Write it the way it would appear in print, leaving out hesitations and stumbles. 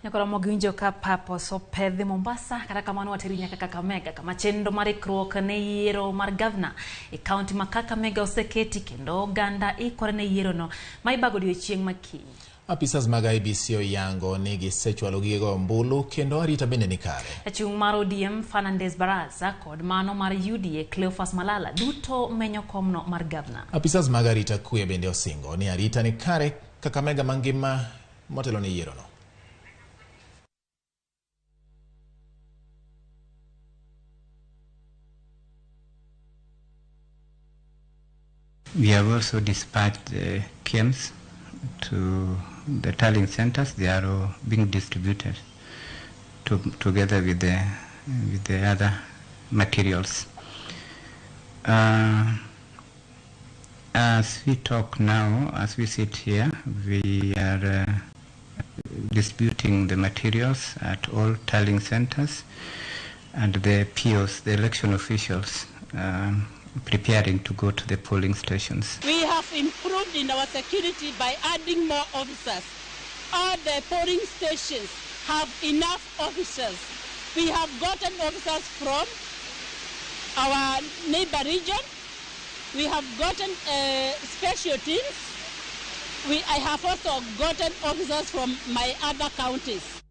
Nyakoromo giwinjo ka pap osopedhi Mombasa, kata kamano wateri nyaka Kakamega kama chenro mar ikruok ne yiero mar gavana e kaunti ma Kakamega oseketi kendo oganda ikore ne yierono ma ibago odiochieng' ma kiny. Apisas mag IEBC oyango ni gisechwalo gige goyo ombulu kendo arita bende ni kare. Jachung' mar ODM Fernandes Baraza kod mano mar UDA Cleophas Malala duto menyo komno mar gavana. Apisas mag arita kwe bende osingo ni arita ni kare Kakamega mangima motelo ne yierono. We have also dispatched the KIEMS to the tallying centers. They are all being distributed together with the other materials. As we talk now, as we sit here, we are distributing the materials at all tallying centers, and the POs, the election officials, preparing to go to the polling stations. We have improved in our security by adding more officers. All the polling stations have enough officers. We have gotten officers from our neighbor region. We have gotten special teams. I have also gotten officers from my other counties.